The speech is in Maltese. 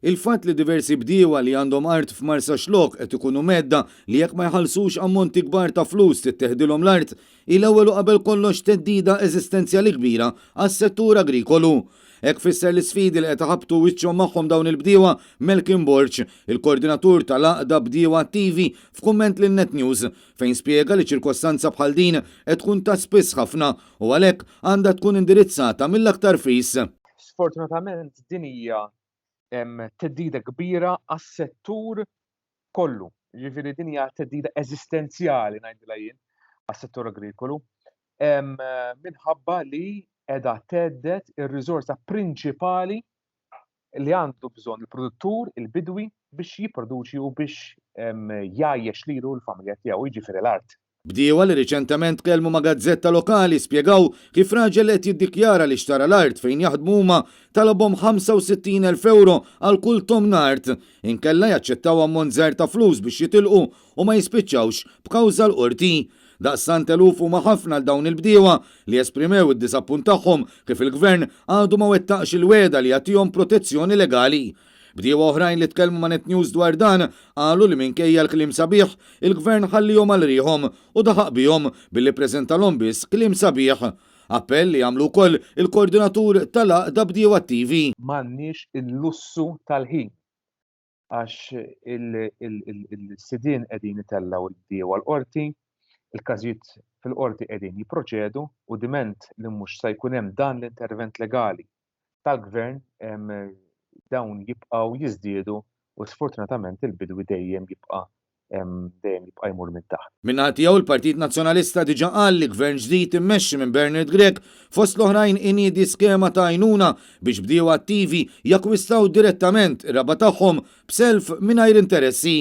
Il-fatt li diversi bdiewa li għandhom art f'Marsaxlokk qed ikunu mhedda li jekk ma jħallsux ammonti kbar ta' flus titteħdilhom l-art hi l-ewwel u qabel kollox theddida eżistenzjali kbira għas-settur agrikolu. Hekk fisser l-isfidi li qed iħabbtu wiċċhom magħhom dawn il-bdiewa Malcolm Borg, il-koordinatur tal-Għaqda Bdiewa Attivi f'kumment lil Net News fejn spjega li ċirkostanza bħal din qed tkun ta' spiss ħafna u għalhekk għandha tkun indirizzata mill-aktar fis. Sfortunatament din hija theddida kbira għas-settur kollu. Jiġifieri din hija theddida eżistenzjali ngħidilha jien għas-settur agrikolu. Minħabba li qiegħda thedded ir-riżorsa prinċipali li għandu bżonn il-produttur, il-bidwi biex jipproduċi u biex jgħajjex lilu l-familja tiegħu, jiġifieri l-art. Bdiewa li riċentement tkellmu ma' gazzetta lokali spjegaw kif raġel li qed jiddikjara li xtara l-art fejn jaħdmu huma talabhom 65,000 ewro għal kull tomna art, inkella jaċċettaw ammont żgħir ta' flus biex jitilqu u ma jispiċċawx b'kawża l-Qorti. Daqstant eluf huma ħafna għal dawn il-bdiewa li esprimew id-diżappunt tagħhom kif il-Gvern għadu ma wettaqx il-wegħda li jagħtihom protezzjoni legali. Bdiewa oħrajn li tkellmu ma' Net News dwar dan qalu li minkejja l-kliem sabiħ, il-Gvern ħallihom għal riħhom u daħaq bihom billi ppreżentalhom biss kliem sabiħ. Appell li għamlu wkoll il-koordinatur tal-Għaqda Bdiewa Attivi. M'għandniex il-lussu tal-ħin għax il-sidien qegħdin itellgħu l-bdiewa l-qorti, il-każijiet fil-qorti qegħdin jipproċedu u diment li mhux se jkun hemm dan l-intervent legali tal-gvern dawn jibqgħu jiżdiedu u sfortunatament il-bidwi dejjem jibqa' dejjem jibqa' jmur minn taħt. Min-naħa tiegħu l-Partit Nazzjonalista diġà qal li Gvern ġdid immexxi minn Bernard Grech fost l-oħrajn iniedi skema ta' għajnuna biex bdiewa attivi jakkwistaw direttament ir-raba' tagħhom b'self mingħajr interessi.